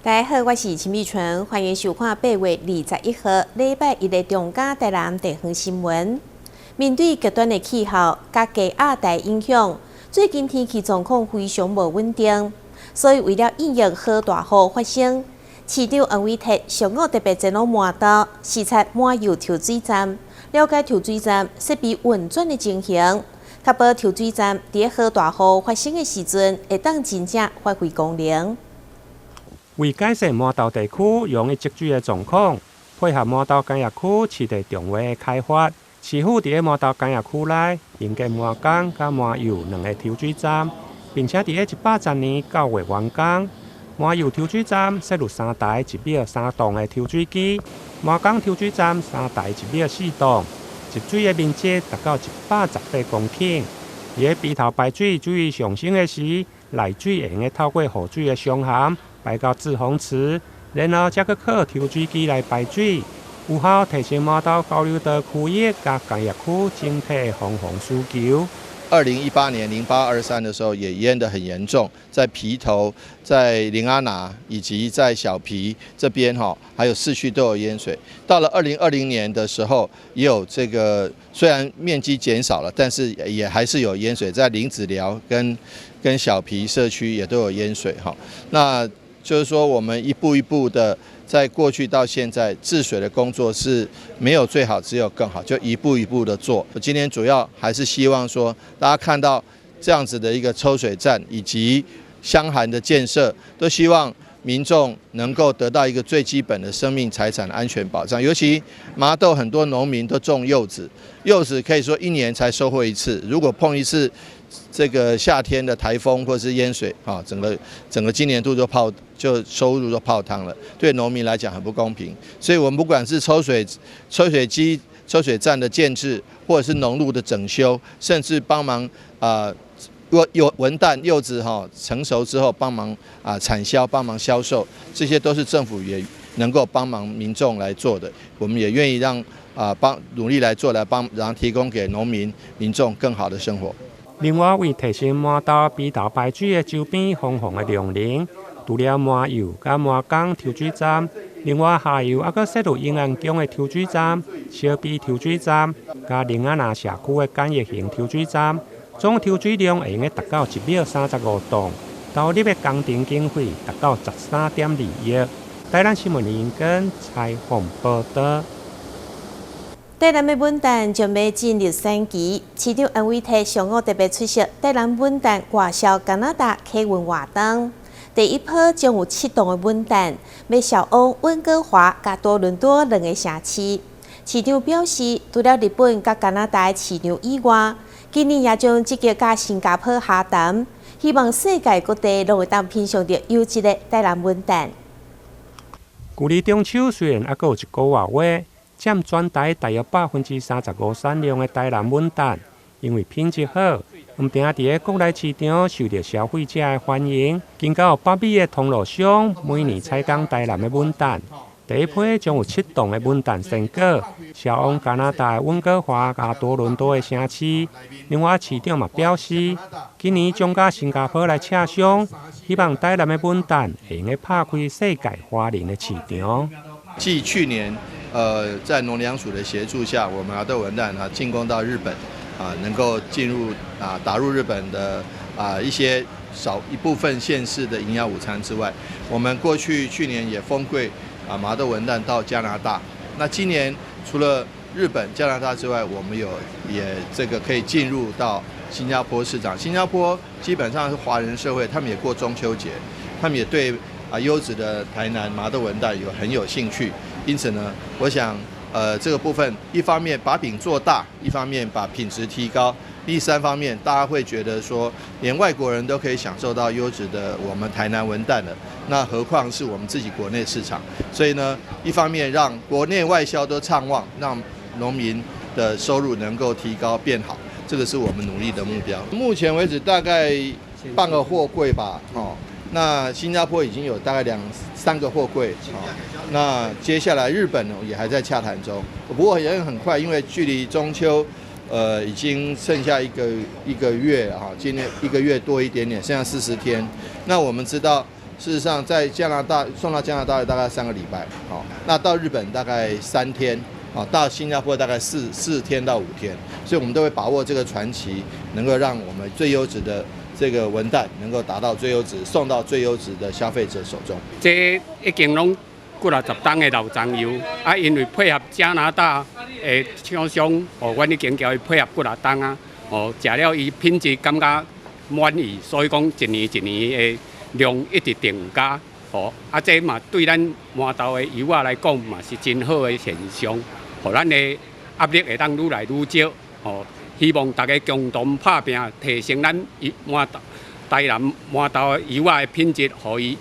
大家好，我是陳美純，歡迎收看8月21號禮拜一的中嘉台南地方新聞。面對極端的氣候佮低壓帶影響，最近天氣狀況非常無穩定，所以為了應應豪大雨發生，市長黃偉哲上午特別前往麻豆視察麻油抽水站，了解抽水站設備運轉的情形，確保抽水站佇豪大雨發生的時陣會當真正發揮功能。為改善麻豆地區容易積水的狀況，配合麻豆工業區市地重劃的開發，市府佇麻豆工業區內興建麻港佮麻油兩個抽水站，並且佇110年9月完工。麻油抽水站設有三台1秒3噸的抽水機，麻港抽水站三台1秒4噸，集水的面積達到118公頃。佇埤頭排水水位上升的時，內水會用得透過雨水的箱涵排到滯洪池，然後才閣靠抽水機來排水，有效提升麻豆交流道區域佮工業區整體的防洪需求。2018年0823的時候也淹得很嚴重，在埤頭、在林阿拿以及在小埤這邊哈，還有市區都有淹水。到了2020年的時候，也有這個雖然面積減少了，但是也還是有淹水，在林子寮跟小埤社區也都有淹水哈。那就是說，我們一步一步的，在過去到現在治水的工作是沒有最好，只有更好，就一步一步的做。我今天主要還是希望說，大家看到這樣子的一個抽水站以及箱涵的建設，都希望民眾能夠得到一個最基本的生命財產安全保障。尤其麻豆很多農民都種柚子，柚子可以說一年才收穫一次，如果碰一次這個夏天的颱風或是淹水，啊，整個今年度就收入都泡湯了，對農民來講很不公平。所以，我們不管是抽水機、抽水站的建置，或者是農路的整修，甚至幫忙啊，若有文旦柚子哈成熟之後，幫忙啊產銷、幫忙銷售，這些都是政府也能夠幫忙民眾來做的。我們也願意讓啊幫努力來做，來幫，然後提供給農民民眾更好的生活。另外，為提升麻豆埤頭排水的周邊防洪的量能，除了麻油佮麻港抽水站，另外下游猶閣設有永安宮的抽水站、小埤抽水站，佮林阿那社區的簡易型抽水站，總抽水量會用得達到1秒35噸，投入的工程經費達到13.2億。台南新聞林根採訪報道。台南的文旦準備進入產期，市長黃偉哲上午特別出席台南文旦外銷加拿大客運活動。第一波將有7噸的文旦，欲銷往溫哥華佮多倫多兩个城市。市長表示，除了日本佮加拿大的市場以外，今年也將積極佮新加坡洽談，希望世界各地攏會當品嚐著優質的台南文旦。距離中秋雖然猶閣有一個外月，佔全台大約35%產量的台南文旦，因為品質好，毋定佇个國內市場受著消費者的歡迎。經過北美的通路商每年採購台南的文旦，第一批將有7噸的文旦鮮果銷往加拿大的溫哥華佮多倫多的城市。另外，市長嘛表示，今年將佮新加坡來洽商，希望台南的文旦會用得拍開世界華人的市場。繼去年，在農糧署的協助下，我們麻豆文旦啊進攻到日本，啊能夠進入啊打入日本的啊一些少一部分縣市的營養午餐之外，我們過去去年也封櫃啊麻豆文旦到加拿大。那今年除了日本、加拿大之外，我們有也這個可以進入到新加坡市場。新加坡基本上是華人社會，他們也過中秋節，他們也對啊優質的台南麻豆文旦有很有興趣。因此呢，我想，這個部分一方面把餅做大，一方面把品質提高，第三方面大家會覺得說，連外國人都可以享受到優質的我們台南文旦了，那何況是我們自己國內市場？所以呢，一方面讓國內外銷都暢旺，讓農民的收入能夠提高變好，這個是我們努力的目標。目前為止大概半個貨櫃吧，哦。那新加坡已經有大概兩三個貨櫃，那接下來日本呢也還在洽談中，不過也很快，因為距離中秋，已經剩下一個月啊，今天一個月多一點點，剩下40天。那我們知道，事實上，在加拿大送到加拿大大概3個禮拜，好，那到日本大概3天，啊，到新加坡大概4天到5天，所以我們都會把握這個船期，能夠讓我們最優質的這個文旦能夠達到最優質，送到最優質的消費者手中。這已經攏幾若十噸的老欉油，啊，因為配合加拿大的廠商，哦，阮已經共伊配合幾若噸啊，哦，食了伊品質感覺滿意，所以講一年一年的量一直增加，哦，啊，這嘛對咱麻豆的油仔來講嘛是真好的現象，予咱的壓力會當愈來愈少，哦，希望大家共同拍拚，提升咱麻豆台南麻豆油仔的品質，予伊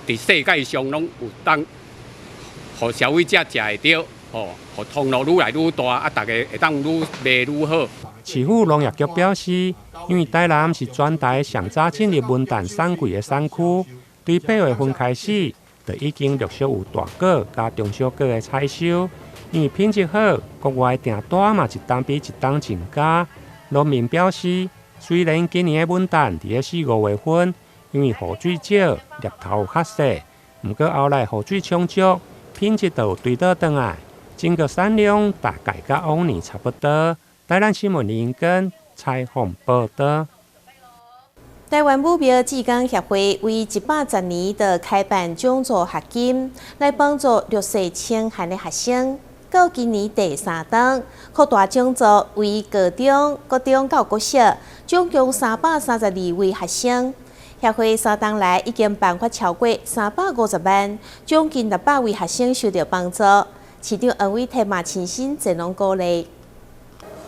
佇世界上攏有當，予消費者食會著，吼，予通路愈來愈大，啊，大家會當愈賣愈好。市府農業局表示，因為台南是全台上早進入文旦產季的產區，對8月份開始就已經陸續有大果佮中小果的採收。因為品質好，國外訂單嘛一冬比一冬增加。農民表示，雖然今年的文旦佇咧4、5月份，因為雨水少，粒頭有較細，毋過後來雨水充足，品質就有追倒轉來，整個產量大概佮往年差不多。台南新聞林根採訪報導。台灣武廟志工協會為110年的開辦獎助學金，來幫助弱勢清寒的學生。到今年第三冬，擴大獎助為高中、國中到國小，總共332位學生。協會3冬來已經頒發超過350萬，將近600位學生受到幫助。市長黃偉哲嘛親身前往鼓勵。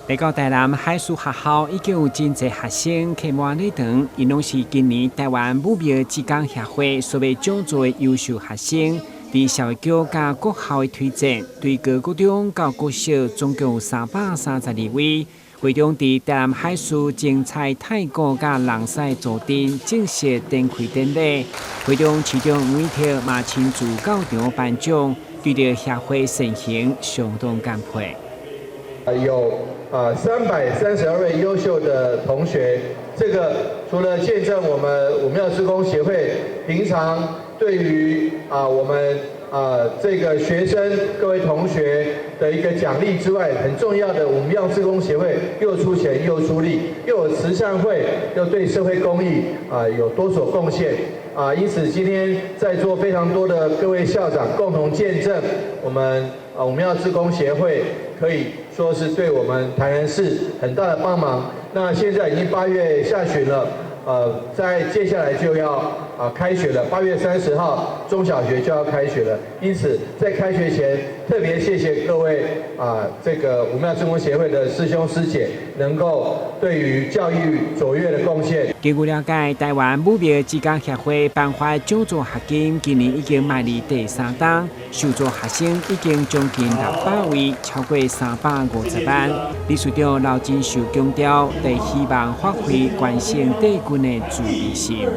來到台南海事學校，已經有真濟學生客滿禮堂，𪜶攏是今年台灣武廟志工協會所欲獎助的優秀學生。佇社會局佮國校的推薦，對高國中到國小總共有332位。會長佇台南海事精彩太鼓佮人賽組陣正式展開典禮。會長市長黃偉哲嘛親自到場頒獎，對著協會善行相當感佩。有332位優秀的同學，這個除了見證我們武廟志工協會平常對於我們這個學生各位同學的一個獎勵之外，很重要的武廟志工協會又出錢又出力，又有慈善會，又對社會公益有多所貢獻啊，因此今天在座非常多的各位校長共同見證我們武廟志工協會可以說是對我們台南市很大的幫忙。那現在已經8月下旬了，在接下來就要開學了，8月30號中小學就要開學了。因此，在開學前，特別謝謝各位這個武廟志工協會的師兄師姐，能夠對於教育卓越的貢獻。根據了解，台灣武廟志工協會頒發獎助學金，今年已經邁入第三冬，受助學生已經將近600位，超過350萬。理事長劉金秀強調，得希望發揮關聖帝君的慈悲心。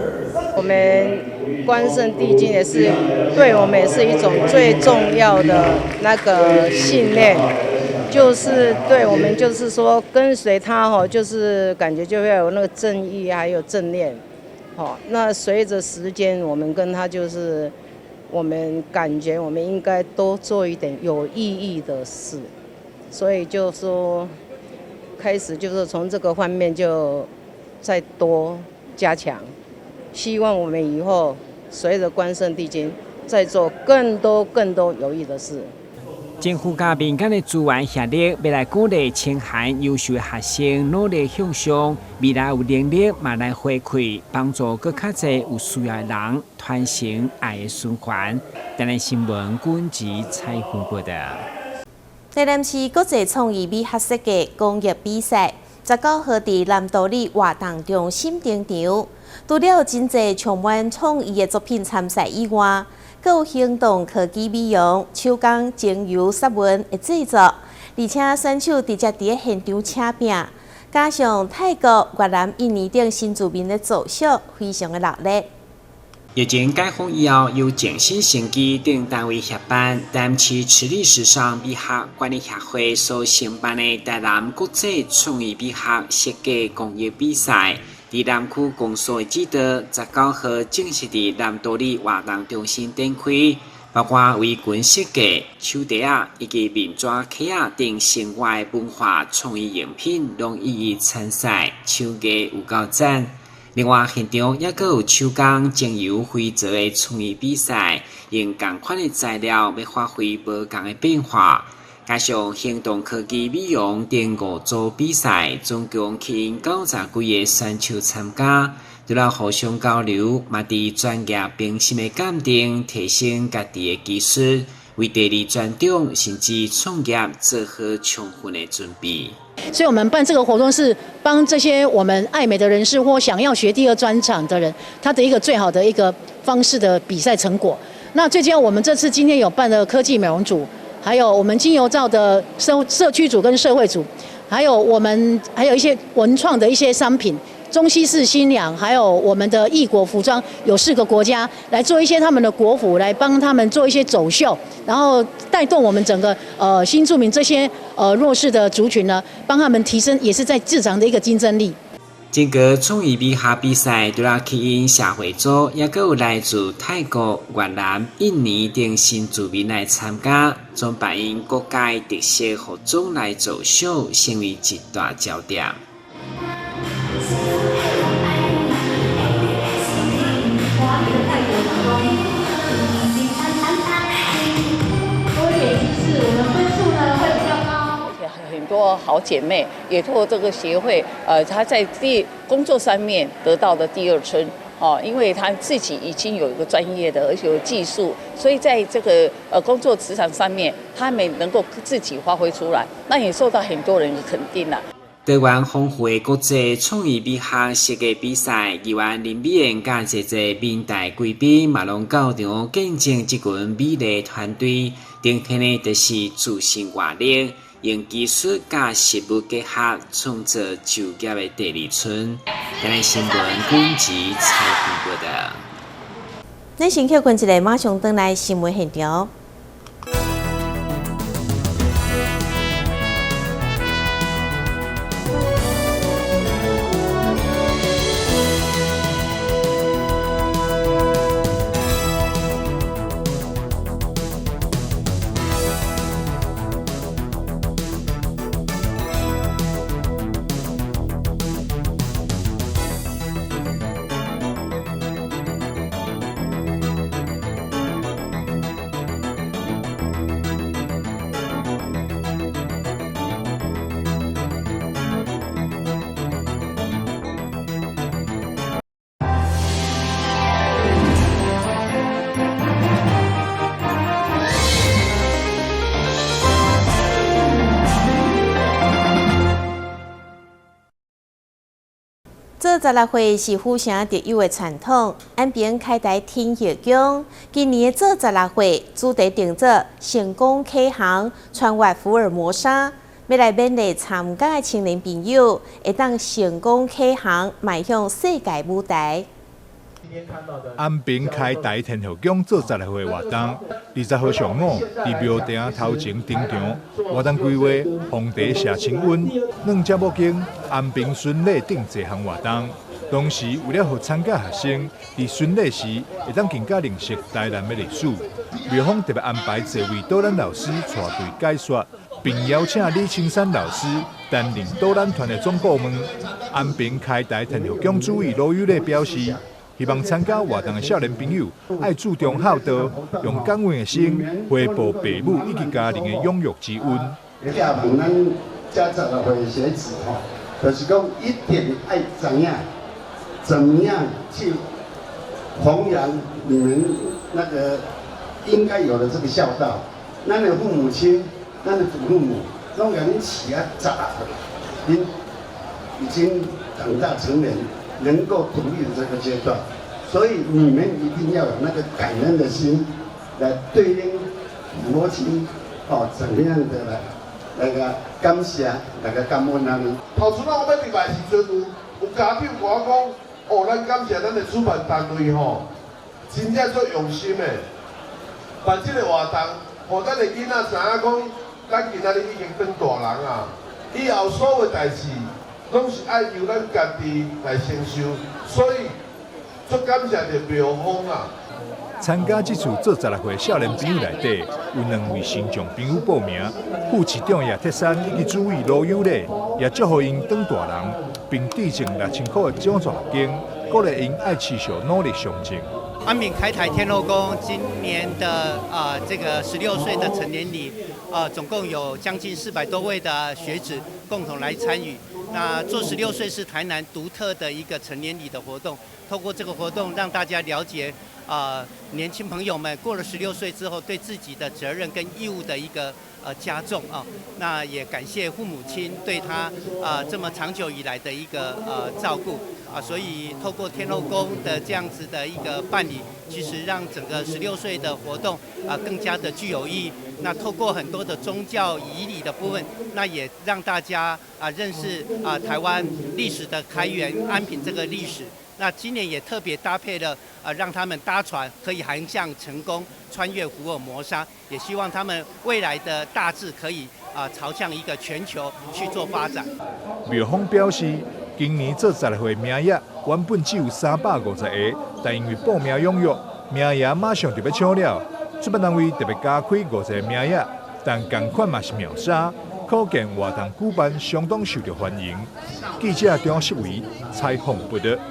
我們關聖帝君也是對我們也是一種最重要的那個信念，就是對我們就是說跟隨他吼，就是感覺就會有那個正義還有正念，好，那隨着時間，我們跟他就是我們感覺我們應該多做一點有意義的事，所以就說開始就是從這個方面就再多加強。希望我們以後隨着關聖帝君，再做更多更多有益的事。政府佮民間的資源協力，欲來鼓勵清寒優秀的學生努力向上，未來有能力嘛來回饋，幫助閣較濟有需要的人，傳承愛的循環。台南新聞軍籍採訪報導。台南市國際創意美學設計工藝比賽，19號佇南斗里活動中心登場。除了真濟充滿創意的作品參賽以外，閣有行動科技美容、手工精油殺蚊的製作，而且選手直接佇現場請餅，加上泰國、越南、印尼等新住民的助手，非常的熱烈。疫情解封以後，由靜心生機等單位協辦，台南市池力時尚美學管理協會所承辦的台南國際創意美學設計工藝比賽，佇南區公所的指導，19號正式佇南多里活動中心展開，包括圍裙設計、手袋仔以及面紙卡仔等生活文化創意用品，攏一一參賽，手藝有夠讚。另外，現場猶閣有手工精油肥皂的創意比賽，用仝款的材料欲發揮無仝的變化。加上行動科技美容等五組比賽，總共吸引90幾個選手參加，除了互相交流，嘛佇專業評審的鑑定，提升家己的技術，為第二專長甚至創業做好充分的準備。所以，我們辦這個活動是幫這些我們愛美的人士或想要學第二專長的人，他的一個最好的一個方式的比賽成果。那最重要，我們這次今天有辦的科技美容組，還有我們精油皂的社區組跟社會組，還有我們還有一些文創的一些商品，中西式新娘，還有我們的異國服裝，有4個國家來做一些他們的國服，來幫他們做一些走秀，然後帶動我們整個新住民這些弱勢的族群呢，幫他們提升，也是在市場的一個競爭力。這個創意美學比賽，除了吸引社會組，也閣有來自泰國、越南、印尼等新住民來參加，裝扮𪜶國家的特色服裝來做秀，成為一大焦點。很多好姐妹也透過這個協會，她在第工作上面得到了第二春，哦，因為她自己已經有一個專業的，而且有技術，所以在這個工作職場上面，他們能夠自己發揮出來，那也受到很多人的肯定啦。台灣豐富的國際創意美學設計比賽，議員林美燕佮濟濟民代貴賓嘛攏到場見證這群美麗團隊，呈現的就是自信活力，用技術佮實物結合，創造就業的第二春。今日新聞滾子采訪報道。咱先歇睏一下，馬上轉來新聞現場。做十六歲是府城特有的傳統，安平開台天后宮今年的做十六歲主題定做成功啟航，穿越福爾摩沙，欲來勉勵參加的青年朋友，會當成功啟航，邁向世界舞台。安平開台天后宮做十六歲活動，20號上午佇廟埕頭前登場，活動規劃皇帝謝清溫、軟接木經、安平巡禮等濟項活動。同時，為了予參加學生佇巡禮時會當更加認識台南的歷史，廟方特別安排濟位導覽老師帶隊解說，並邀請李青山老師擔任導覽團的總顧問。安平開台天后宮主委羅友禮表示，希望參加活動的少年朋友愛注重孝道，用感恩的心回報父母以及家人的養育之恩。要問咱遮16歲學子吼，就是講一定愛知影怎麼樣去弘揚你們那個應該有的這個孝道。咱的父母親、咱的祖父母，攏共恁飼啊十六歲，恁已經長大成人，能夠獨立的這個階段，所以你們一定要有那個感恩的心，來對恁父母親哦，怎麼樣的來來個感謝，來個感恩他們。頭拄仔我欲入來時陣，有家長共我講，哦，咱感謝咱的主辦單位吼，真正足用心的，辦這個活動，予咱的囡仔知影講，咱今仔日已經轉大人啊，以後所有代誌攏是愛由咱家己來承受，所以足感謝著廟方啊。參加這次做十六歲少年朋友內底，有兩位身障朋友報名，副市長葉鐵珊以及主委盧友禮也祝賀𪜶當大人，並致贈6000箍的獎助金，鼓勵𪜶愛持續努力上進。安平開台天後宮今年的這個16歲的成年禮，總共有將近400多位的學子共同來參與。那做十六歲是台南獨特的一個成年禮的活動，透過這個活動讓大家了解年輕朋友們過了十六歲之後對自己的責任跟義務的一個加重啊。那也感謝父母親對他這麼長久以來的一個照顧啊，所以透過天後宮的這樣子的一個辦理，其實讓整個十六歲的活動啊更加的具有意義。那透過很多的宗教儀禮的部分，那也讓大家啊認識啊台灣歷史的開源安平這個歷史。那今年也特別搭配了啊，讓他們搭船可以航向成功，穿越福爾摩沙，也希望他們未來的大志可以啊朝向一個全球去做發展。廟方表示，今年做十六歲名額原本只有350個，但因為報名踴躍，名額馬上就欲搶了。主辦單位特別加開50個名額，但仝款嘛是秒殺，可見活動舉辦相當受著歡迎。記者張世維採訪報導。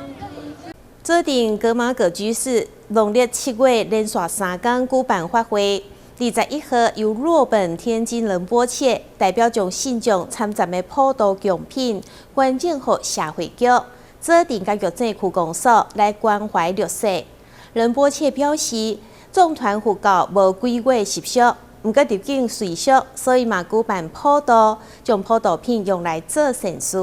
左鎮噶瑪格居士農曆7月連續3工舉辦法會，21號由若本天津仁波切代表將信眾參贊的普度供品捐贈予社會局，左鎮佮玉井區公所來關懷弱勢。仁波切表示，藏傳佛教無鬼月習俗，毋過入境隨俗，所以嘛舉辦普度，將普度品用來做善事。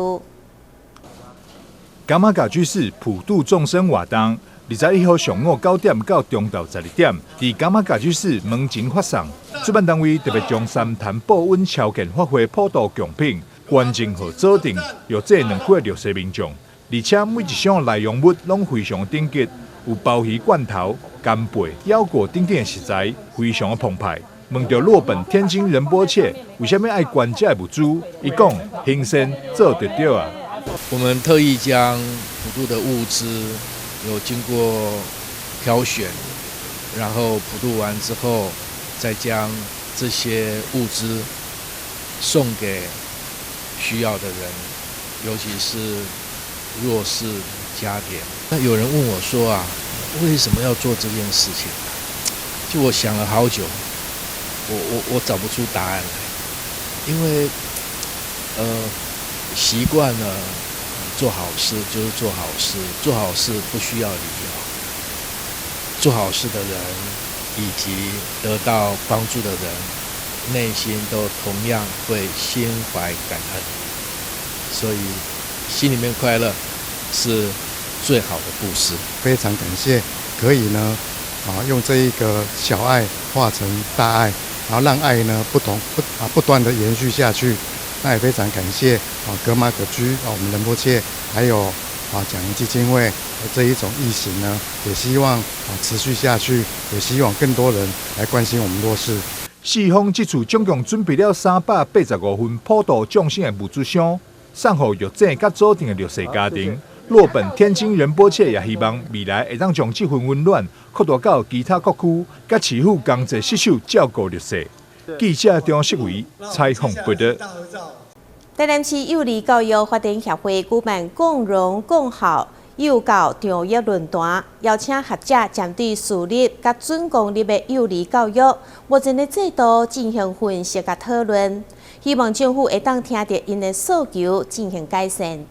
噶瑪噶居士普度眾生活動，21號上午9點到中晝12點，佇噶瑪噶居士門前發送。主辦單位特別將三壇保溫超健法會普度供品捐贈予左鎮、玉井兩區的弱勢民眾，而且每一箱內容物攏非常頂級，有鮑魚罐頭、干貝、腰果等等的食材，非常的澎湃。問著洛本天津仁波切為啥物愛捐這个物資？伊講行善做就對啊。我們特意將普渡的物資有經過挑選，然後普渡完之後，再將這些物資送給需要的人，尤其是弱勢家庭。那有人問我說啊，為什麼要做這件事情？就我想了好久，我找不出答案來，因為習慣了做好事就是做好事，做好事不需要理由。做好事的人以及得到幫助的人，內心都同樣會心懷感恩，所以心裡面快樂是最好的布施。非常感謝，可以呢，用這一個小愛化成大愛，然後讓愛呢不同不啊不斷的延續下去。那也非常感謝噶瑪噶舉我們仁波切，還有講義基金會這一種義行呢，也希望持續下去，也希望更多人來關心我們弱勢。四方這次總共準備了385份普度眾生的物資箱，送予玉井佮左鎮的弱勢家庭。洛本天津仁波切也希望未來會當將這份溫暖擴大到其他各區，佮市府共齊攜手照顧弱勢。記者張世維採訪報導。台南市幼兒教育發展協會舉辦共榮共好幼教倡議論壇，邀請學者針對私立佮準公立的幼兒教育目前的制度進行分析佮討論，希望政府會當聽著𪜶的訴求進行改善。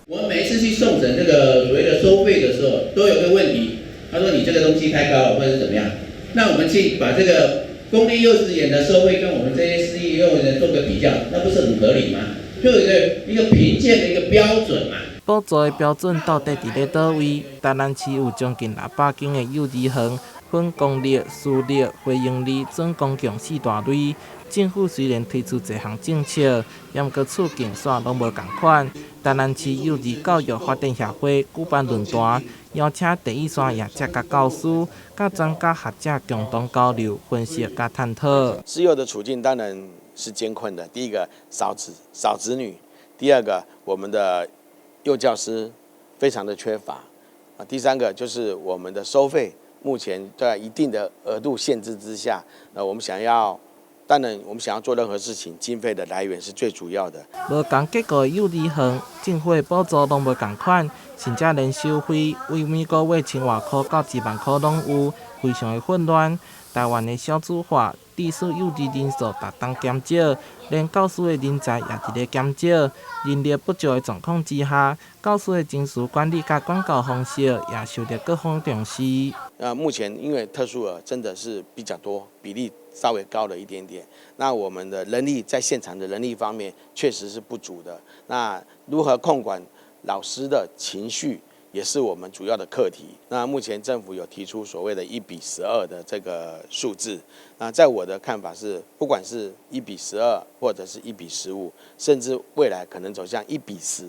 我們每一次去送審這個所謂的收費的時候，都有個問題，他說你這個東西太高了，或者是怎麼樣？那我們去把這個公立幼稚園的收費跟我們這些私立幼兒園做個比較，那不是很合理嗎？就有一個評鑑的一個標準嘛。補助的標準到底佇咧佗位？台南市有將近600間的幼兒園，分公立、私立、非營利、準公共四大類。政府雖然推出這項政策，毋過處境煞攏無仝款。台南市幼兒教育發展協會舉辦論壇，邀請第一線業者佮教師、佮專家學者共同交流、分析佮探討。私幼的處境當然是艱困的。第一個少子少子女，第二個，我們的幼教師非常的缺乏。啊，第三個就是我們的收費目前在一定的額度限制之下，那我們想要，當然我們想要做任何事情，經費的來源是最主要的。無仝結構的幼兒園，政府的補助攏無仝款，甚至連收費為每個月千外箍到1萬箍攏有，非常的混亂。台灣的少子化，致使幼兒人數逐冬減少，連教師的人才也佇咧減少。人力不足的狀況之下，教師的情緒管理佮管教方式也受著各方重視。那目前因為特殊兒真的是比較多，比例稍微高了一點點。那我們的人力在現場的人力方面確實是不足的。那如何控管老師的情緒，也是我們主要的課題。那目前政府有提出所謂的1比12的這個數字。那在我的看法是，不管是1比12，或者是1比15，甚至未來可能走向1比10，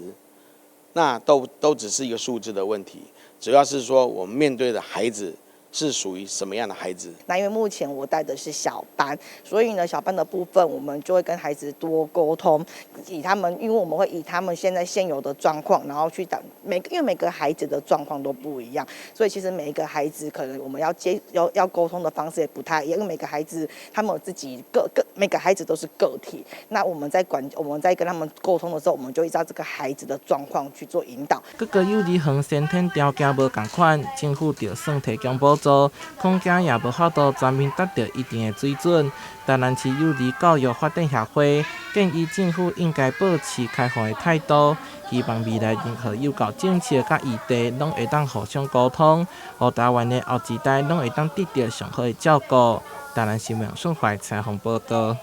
那都只是一個數字的問題。主要是說我們面對的孩子是屬於什麼樣的孩子？那因為目前我帶的是小班，所以呢，小班的部分我們就會跟孩子多溝通，以他們，因為我們會以他們現在現有的狀況，然後去講每，因為每個孩子的狀況都不一樣，所以其實每一個孩子可能我們要接要要溝通的方式也不太一樣，因為每個孩子他們有自己個個每個孩子都是個體，那我們在管我們在跟他們溝通的時候，我們就依照這個孩子的狀況去做引導。各個幼兒園先天條件無仝款，政府就算提供補助，恐驚也無法度全面達到一定的水準。台南市幼兒教育發展協會建議政府應該保持開放的態度，希望未來任何幼教政策佮議題攏會當互相溝通，予台灣的後一代攏會當得著上好的照顧。台南新聞順懷採訪報導。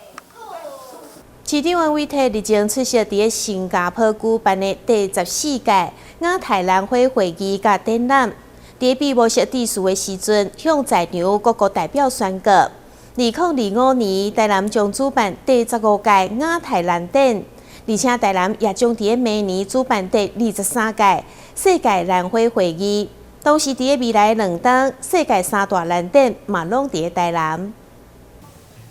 市長王偉特日前出席佇新加坡舉辦的第14屆亞太蘭花會議佮展覽。佇閉幕式致辭的時陣，向在場各國代表宣告：2025年，台南將主辦第15屆亞太蘭展，而且台南也將佇明年主辦第23屆世界蘭花會議。同時，佇未來2冬，世界三大蘭展嘛攏佇台南。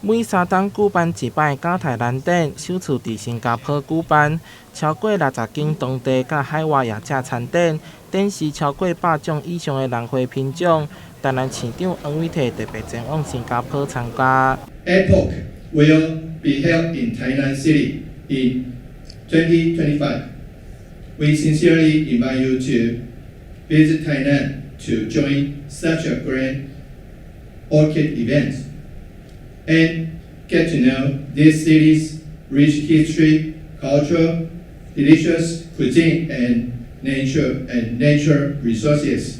每3冬舉辦一擺亞太蘭展，首次佇新加坡舉辦，超過60間當地佮海外業者參展，展示超過100種以上的蘭花品種。台南市長黃偉哲特別前往新加坡參加。 APOC will be held in Tainan City in 2025. We sincerely invite you to visit Tainan to join such a grand orchid event and get to know this city's rich history, culture, delicious cuisine, and nature resources.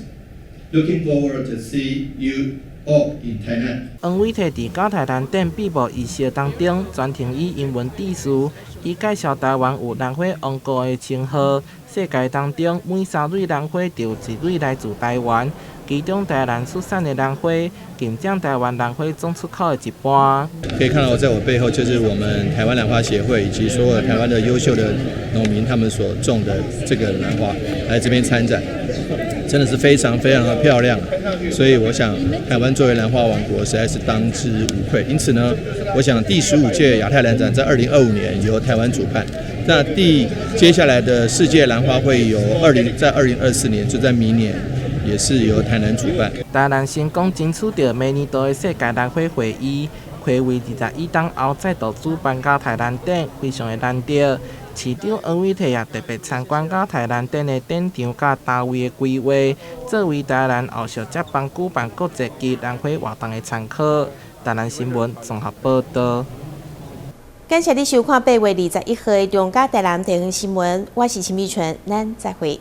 Looking forward to see you all in Tainan. 黃偉哲佇亞太蘭展閉幕儀式當中，全程以英文致辭，伊介紹台灣有蘭花王國的稱號，世界當中每三蕊蘭花就有一蕊來自台灣，其中台南出產的蘭花，僅佔台灣蘭花總出口的一半。可以看到，在我背後就是我們台灣蘭花協會以及所有台灣的優秀的農民他們所種的這個蘭花來這邊參展，真的是非常非常的漂亮。所以我想，台灣作為蘭花王國，實在是當之無愧。因此呢，我想第15屆亞太蘭展在2025年由台灣主辦，那接下來的世界蘭花會由二零在2024年，就在明年，也是由台南主辦。台南成功爭取著明年度的世界蘭花會議，睽違21冬後再度主辦亞太蘭展，非常的難得。市長黃偉哲也特別參觀亞太蘭展的展場佮單位的規劃，作為台南後續接班舉辦國際級蘭花活動的參考。台南新聞綜合報導。感謝你收看8月21號的中嘉台南地方新聞，我是陳美純，咱再會。